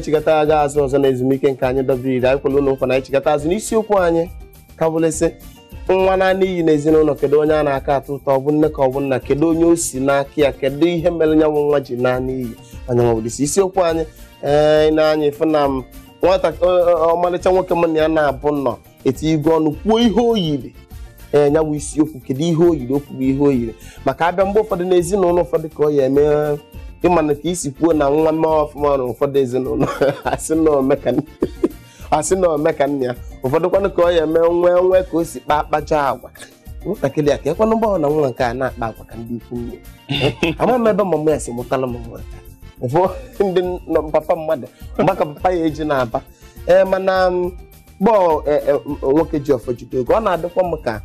Anyị echigata aga azụ ọzọ na ezumike nke anyị dobere anyị kwere ụlọ nkwa na anyị chigata azụ n'isiokwu anyị ka bụlesị nwa naanị iyi n'ezinụlọ. Kedu onye a na-aka atụ ụtọ, ọ bụ nne ka ọ bụ nna? Kedu onye o si n'aka ya? Kedu ihe mere ya bụ nwa ji naanị iyi onye nwa bụlịsị isiokwu anyị? Ee, na-anya ịfụ na m nwata ọmalịcha nwoke m na ya na-abụ nọ eti igwe ọnụ kwuo ihe o yiri. Ee, ya bụ isiokwu, kedu ihe o yiri? Okwu bụ ihe o yiri maka abịa mgbe ụfọdụ n'ezinụlọ ụfọdụ ka ọ ya eme ịma na ka isi kwuo na nwa mee ọfụma na ụfọdụ ezinụlọ asị na ome ka nna ya. Ụfọdụ kwanụ ka ọ ya eme nwee nwee ka o si kpaa akpaja agwa nwatakịrị a ka ekwanụ mgbe na nwa nke a na-akpa agwa ka ndị ikwu nne ama m ebe mama ya si mụtala m nwa ụfọdụ ndị nọ papa mmadụ mgbaka papa ya eji na-aba. Ee, mana gbọọ nwoke ji ọfọ jide oge ọ na-adịkwa m ka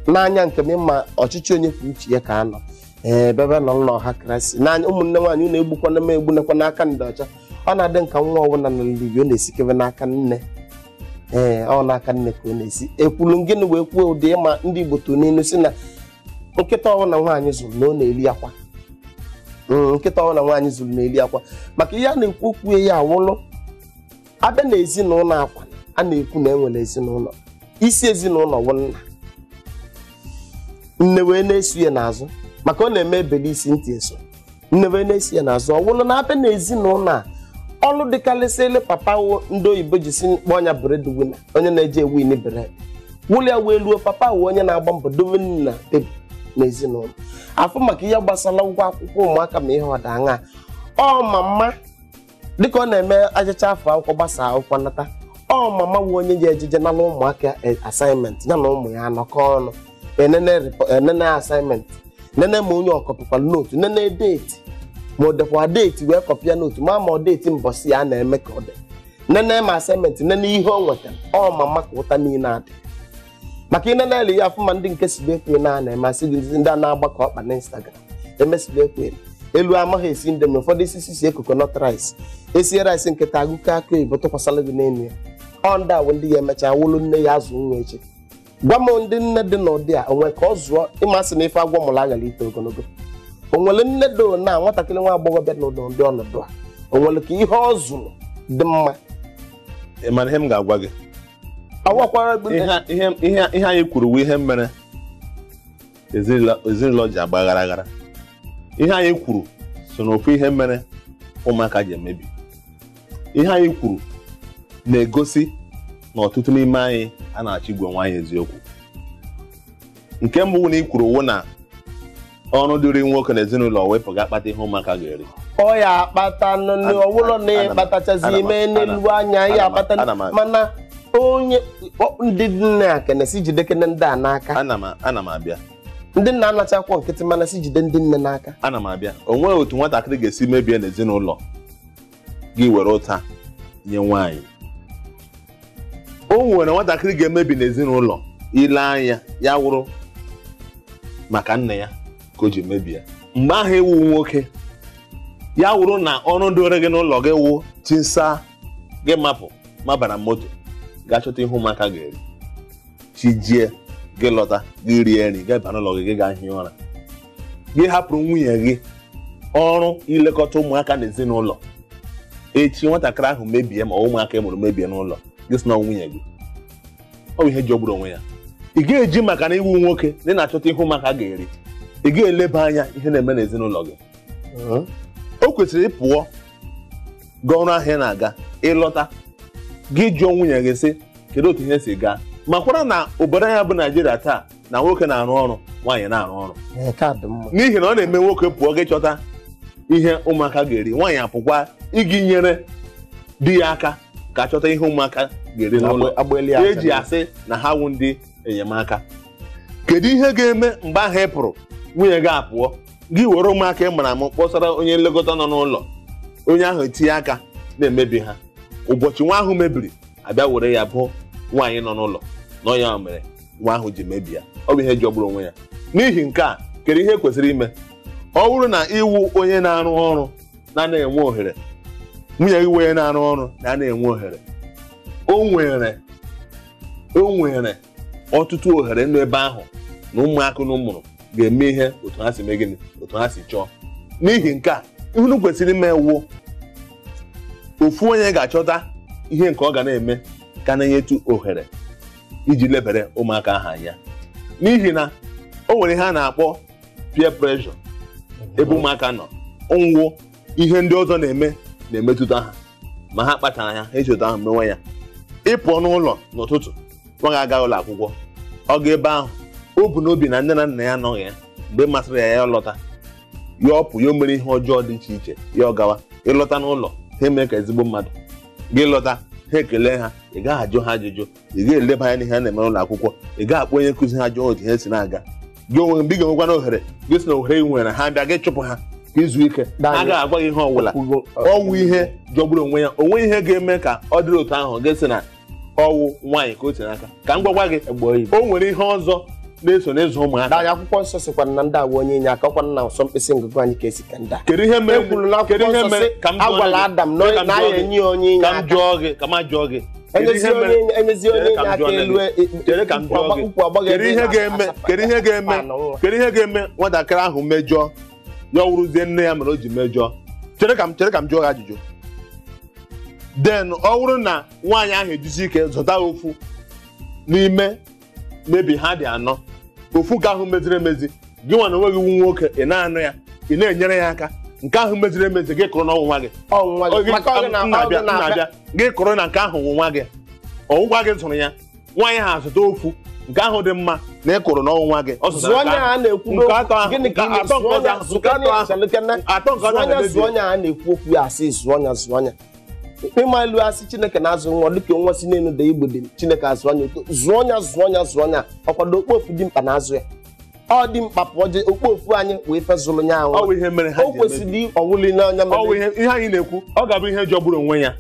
n'anya nke m ịma ọchịchị onye kwuo uche ya ka anọ ee bebe nọ nlọ ọha krasị n'anya. Ụmụnne nwaanyị unu egbukwana m egbunekwa n'aka ndị ọcha. Ọ na-adị nka nwa ọbụla na nlibi ọ na-esikebe n'aka nne. Ee, ọ n'aka nne ka ọ na-esi ekwulu gịnị wee kwuo ụdị ịma ndị Igbo too n'elu si na nkịta ọbụla nwaanyị zụrụ na ọ na-eri akwa. Nkịta ọbụla nwaanyị zụrụ na-eri akwa maka ihe a na-ekwu okwu ya awụlụ abịa na ezinụlọ akwa a na-ekwu na enwere ezinụlọ isi ezinụlọ wụ nna, nne wee na-eso ya n'azụ maka ọ na-eme ebele isi ntị eso nne wee na-esi ya n'azụ. Ọ wụlụ na abịa na ezinụlọ a ọlụ dịkarịsịrị papa wo ndị oyibo ji si kpọọ ya breadwinner, onye na-eje win bread wụlụ ya wee luo papa wụ onye na-agba mbọ dobe nri na tebụl n'ezinụlọ afụ maka ihe gbasara ụgwọ akwụkwọ ụmụaka ma ihe ọda aṅa ọ mama dịka ọ na-eme ajacha afọ akwụkwọ gbasaa akwụkwọ nata ọ mama wụ onye ji ejije nala ụmụaka assignment ya na ụmụ ya anọkọ ọnụ enene assignment, nene ma onye ọkọpịkwara note, nene date ma ọ dekwa date wee kọpịa note ma ọ date mbọsị ya na-eme ka ọ dị, nene ma assignment, nene ihe ọ nwetara. Ọ mama ka ụta niile adị maka ịnene ele ya afụ ma ndị nke sidekwe na na-eme asị gị ndị a na-agbakọ ọkpa na Instagram emesidekwe elu amaghị esi ndị na ụfọdụ isi sie coconut rice esie rice nkịta agụkọ akụ oyibo tụkwasara gị n'elu ya. Ọ ndị a bụ ndị ya emecha wụlụ nne ya azụ nwa echi. Gwa m ndị nne dị n'ụdị a onwe ka ọ zụọ ịmasị na ife agwọ mụrụ aghara ito ogologo o nwere nne dị na nwatakịrị nwa agbọghọbịa n'ụdị ụdị ọnọdụ a o nwere ka ihe ọ zụrụ dị mma. Ị mara ihe m ga-agwa gị? Awakwara Ihe anyị kwuru bụ ihe mere ezinụlọ ji agba aghara aghara. Ihe anyị kwuru so n'ofu ihe mere ụmụaka ji emebi. Ihe anyị kwuru na-egosi na ọtụtụ n'ime anyị a na-achọ igwe nwaanyị eziokwu. Nke mbụ na i kwuru wụ na ọrụ dịrị nwoke na ezinụlọ wepụ ga akpata ihe ụmụaka ga-eri. Ọ ya akpata ọwụlọ na ịkpatachazi ime n'elu anya ya akpata mana onye ndị nne a kene si jidekene ndị a n'aka. Ana m abịa. Ndị nna anacha akwụkwọ nkịtị mana si jide ndị nne n'aka. Ana m abịa. O nweghị otu nwatakịrị ga-esi mebie n'ezinụlọ gị were ụta nye nwaanyị. O nwere nwatakịrị ga-emebi n'ezinụlọ ile anya ya wụrụ maka nna ya ka o ji mebie. Mgbe ahụ ewu nwoke ya wụrụ na ọrụ dịrị gị n'ụlọ gị wụ chinsa gị mapụ mabara moto gaa chọta ihe ụmụaka ga-eri, chi jie gị lọta gị rie nri gị baa n'ụlọ gị gị gaa hie ụra, gị hapụrụ nwunye gị ọrụ ilekọta ụmụaka n'ezinụlọ. Echi nwatakịrị ahụ mebie ma ụmụaka e mụrụ mebie n'ụlọ gị sị na nwunye gị ọ bụ ihe jọgburu onwe ya. Ị ga-eji maka na iwu nwoke na ị na-achọta ihe ụmụaka ga-eri ị ga-eleba anya ihe na-eme n'ezinụlọ gị. O kwesịrị ịpụọ gaa ọrụ ahụ ị na-aga ịlọta gị jụọ nwunye gị sị kedu otu ihe si gaa, ma kwara na obodo anyị bụ Naijiria taa na nwoke na-arụ ọrụ nwaanyị na-arụ ọrụ n'ihi na ọ na-eme nwoke pụọ gị chọta ihe ụmụaka ga-eri, nwaanyị apụkwa igi nyere di ya aka ka chọta ihe ụmụaka ga-eri n'ụlọ. Eji asị na ha wụ ndị enyemaka. Kedu ihe ga-eme mgbe ahụ ị pụrụ nwunye gị apụọ gị were ụmụaka ị mara amụ kpọsara onye nlekọta nọ n'ụlọ, onye ahụ etinye aka na-emebi ha. Ụbọchị nwa ahụ mebiri abịa were ya bụ nwaanyị nọ n'ụlọ na onye ahụ mere nwa ahụ ji mebi ya. Ọ bụ ihe jọgburu onwe ya. N'ihi nke a kedu ihe kwesịrị ime? Ọ bụrụ na iwu onye na-arụ ọrụ na-anaghị enwe ohere, nwunye gị onye na-arụ ọrụ na-anaghị enwe ohere, o nwere ọtụtụ ohere nọ ebe ahụ na ụmụaka na ụmụrụ ga-eme ihe otu ha si mee gịnị otu ha si chọọ. N'ihi nke a ihe unu kwesịrị ime wụ Ofu onye ga-achọta ihe nke ọ ga na-eme ka na-enyetu ohere iji lebere ụmụaka ahụ anya, n'ihi na o nwere ihe a na-akpọ peer pressure ebe ụmụaka nọ. Nwụ ihe ndị ọzọ na-eme na-emetụta ha, ma ha kpachara anya ha echeta ahụ mewe ya. Ịpụọ n'ụlọ n'ụtụtụ, nwa ga-aga ụlọ akwụkwọ, ọ ga ebe ahụ o bu n'obi na nne na nna ya anọghị ya, mgbe masịrị ya ya lọta, ya ọ pụ, ya o mere ihe ọjọọ dị iche iche, ya ọ gawa. Ịlọta n'ụlọ, ha eme ka ezigbo mmadụ gị lọta, ha ekele ha, ị gaghị ajụ ha ajụjụ, ị gaghị eleba anya n'ihe ha na-eme n'ụlọ akwụkwọ, ị gaghị akpọ onye nkụzi ha jụọ otu ihe si na-aga. Gị onwe mgbe ị ga-enwekwana ohere, gị si na ohere ị nwere ha bịa gị chụpụ ha ka izu ike, ha agaghị agwa gị ihe ọbụla. Ọwụ ihe jọgburu onwe ya, onwe ihe ga-eme ka ọ dịrị otu ahụ gị sị na ọwụ nwaanyị ka o tinye aka. Ka m gwagwa gị, o nwere ihe ọzọ na-eso n'ịzụ ụmụaka. Anyị akwụkwọ nsọ sịkwa na ndị awa onye inye aka, ọkwa na nsọ mkpịsị ngụgụ anyị ka esi ka ndị a. Kedu ihe mere Ekwuru n'akwụkwọ nsọ sị, agwala Adam na ya enye onye inye Ka m aka. jụọ gị, ka m jụọ gị. Kedu Enyezi ihe mere onye Chere inye ka m aka jụọ elu Chere ka m jụọ gị. ukwu agbaghị Kedu ebe ihe ị ga-eme na-asapa- kedu ihe ga-eme asapa nwa. kedu ihe ga-eme nwatakịrị ahụ mejọọ, ya ọ wụrụzie nne ya mere o ji mejọọ? Chere ka m chere ka m jụọ gị ajụjụ. Then ọ wụrụ na nwaanyị ahụ ejisi ike zụta ofu n'ime mebi ha dị anọ, ofu nke ahụ meziri emezi, gị nwa na onwe gị wu nwoke, ị na-anụ ya, ị na-enyere ya aka, nke ahụ meziri emezi gị kụrụ n'ọnwụ nwa gị. Ọ nwa gị. Maka ọ gị na- ọ gị na-abịa. Gị kụrụ na nke ahụ wụ nwa gị, ọwụgwa gị zụrụ ya. Nwaanyị ahụ azụta ofu nke ahụ dị mma na ị kụrụ n'ọnwụ nwa gị, ọ zụtara Zụọ onye nke ahụ. a na-ekwu Nke atọ ahụ, gịnị ka ị nke atọ nke zụọ ọzọ ahụ, nke atọ ahụ, atọ nke ọzọ onye ahụ zụọ onye a na-ekwu okwu ya, asị zụọ onye zụọ onye ịma elu, asị Chineke na-azụ nwa dịka nwa si n'elu da igbo dị, Chineke azụ anya oto zụọ onye zụọ onye zụọ onye ọkwado okpofu dị mkpa na azụ ya, ọ dị mkpa pụọ je okpofu anyị wee fezụrụ nya ahụ. Ọ bụ ihe mere ha O ji emebi. kwesịrị ọwụli n'anya Ọ bụ mere ihe ihe anyị na-ekwu, ọ ga-abụ ihe jọgburu onwe ya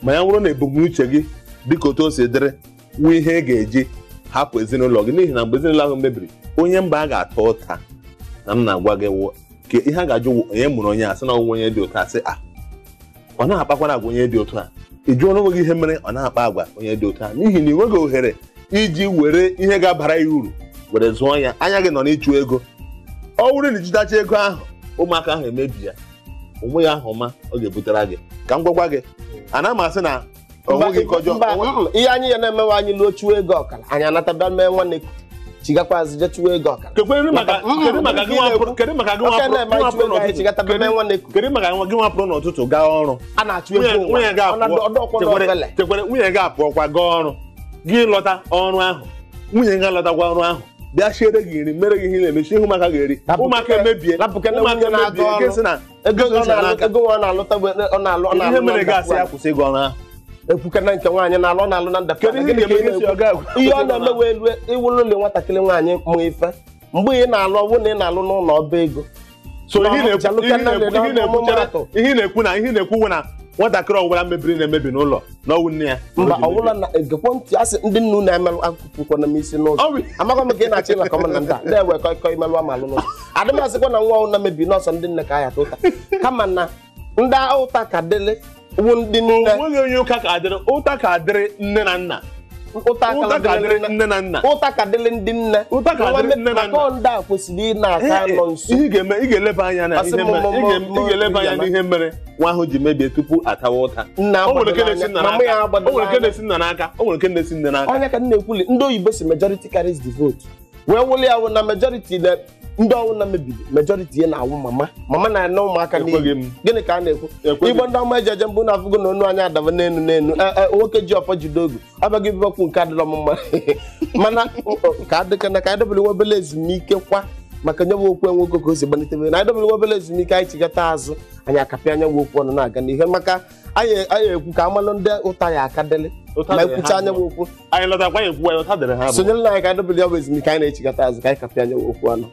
ma ya bụrụ na ebumnuche gị dịka otu o si dịrị wụ ihe ị ga-eji hapụ ezinụlọ gị, n'ihi na mgbe ezinụlọ ahụ mebiri, onye mba a ga-ata ụta na m na-agwa gị wụ ka ihe a ga-ajụ wụ onye mụrụ onye a, sị na ọnwụ onye dị otu a, sị a ọ na-akpakwara agwa onye dị otu a. Ị jụọ onwe gị ihe mere ọ na-akpa agwa onye dị otu a, n'ihi na ị nweghị ohere iji were ihe ga-abara ya uru were zụọ ya. Anya gị nọ n'ịchụ ego. Ọ bụrụ na ijitacha ego ahụ, ụmụaka ahụ emebi ya, onwe ya ahụ ọma ọ ga-ebutere gị. Ka m gwagwa gị, ana m asị na onweghị nke ọjọọ Mba, ihe anyị ya na-emewe, anyị lụọ chụwa ego ọkara, anyị anata bịa mee nwanne chigakwa azụ je chụwa ego ọkara. Kedu maka kedu maka gị nwa pụrụ kedu maka gị nwa Oke pụrụ na-eme gị nwa anyị pụrụ chụwa ego anyị n'ụtụtụ chigata bịa mee nwanne kedu maka gị nwa pụrụ n'ụtụtụ gaa ọrụ, a na-achụ nwunye ego ụwa nwunye gị ọ na- ọ dọkwa chekwere n'ofele. Chekwere nwunye gị apụọkwa gaa ọrụ, gị lọta ọrụ ahụ, nwunye gị alọtakwa ọrụ ahụ, bịa siere gị nri, mere gị ihe na-emechi ihu, ụmụaka ga-eri, ụmụaka emebie, Lapụkene ụmụaka nwunye na-aga emebie ọrụ. gị sị na Ego ego ọ si na-alụ n'aka. ego ọ na-alụta bụ ọ na-alụ ọ na-alụ Ihe mere na gị asị ya ndapụ. kwụsị ịga ọrụ ahụ? Ekwukene nke nwaanyị na-alụ ọ na-alụ na ndapụ. Kedu ihe Gịnị ka ị ga-eme gị si na-ekwu? ọ ga-akwụsị Ihe ọ ịga ọrụ na-eme ahụ? wee rue iwụlụlị nwatakịrị nwaanyị mụ ife mgbe ị na-alụ, ọwụ na ị na-alụ n'ụlọ ọba ego. So ihe na-ekwu ihe na-ekwu ihe na-ekwu chere Ọmụmaatụ. ihe na-ekwu na ihe na-ekwu wụ na nwatakịrị ọbụla mebiri na-emebi n'ụlọ na ọwụ nne ya. Mba, ọwụla na egekwe ntị, asị ndị nnu na-emelụ akụkụ na m isi n'ụzọ. Ọ bụ- Amakwa m ka ị na-achọ ịlakọ m na ndị a na-ewe kọịkọ imelụ amalụ n'ụzọ. Adị m asịkwa na nwa ọnwụ na mebi n'ọsọ ndị nne ka a ya ata ụta, kama na ndị ụta ka dịlị wụ ndị nne. Onweghị onye ụka ka adịrị ụta ka adịrị nne na nna. Ụta Ụta ka adịrị nne na nna. Ụta ka dịlị ndị nne. Ụta ka dịrị nne na nna. Maka ndị a kwesịrị ị na-aka nọ nso. Ihe ị ga-eme, ị ga-eleba anya na Asị ihe m, mere mụ- ị ga-eleba anya ya n'ihe mere nwa ahụ ji mebie tupu atawa ụta. Nna O nwere nke agbadoro na-esi anya nna mama ya n'aka, o agbadoro nwere nke anya. na-esi nna n'aka, o nwere nke na-esi nne n'aka. Onye ka m na-ekwuli, ndị oyibo si majority carries the vote, wee wụli ya wụ na majority na ndị ọwụ na mebiri majority ya na-awụ mama mama na-ene ụmụaka Ekweghị n'ihi m. gịnị ka a na-ekwu? Ekweghị m. Igbo ndị ọma eji eje mbụ na-afụgo na onu anyị adaba n'elu n'elu. Nwoke ji ọfọ jide ogu ọbịaghị bibakwu nke adịrọ m mma, mana ka adịka na ka anyị dobere nwa obele ezumike kwa maka nye bụ okwu nwoke ka o si gbanitebe na anyị dobere nwa obele ezumike, anyị chigata azụ, anyị akapịa anya bụ okwu ọnụ na-aga n'ihe, maka anyị anyị ekwu ka amalụ ndị ụta ya aka dịlị Ụta ma dịrị ekwucha ha anya abụọ. bụ okwu. Anyị lọtakwa, anyị ekwuwa ya, ụta dịrị ha abụọ. Sonyere na anyị ka anyị dobere ya bụ ezumike, anyị na-echigata azụ ka anyị kapịa anya bụ okwu ọnụ.